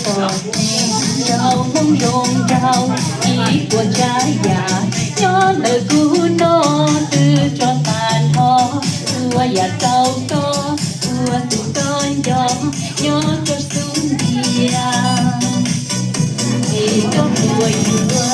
Pom tes rau Hmoob zoo nraug ib puas tsav yam, nyob ntawm kuv no twb tso tas nrho, ua yam tau koj, ua tus koj nco, nyob rau xub ntiag. Es koj puas yuav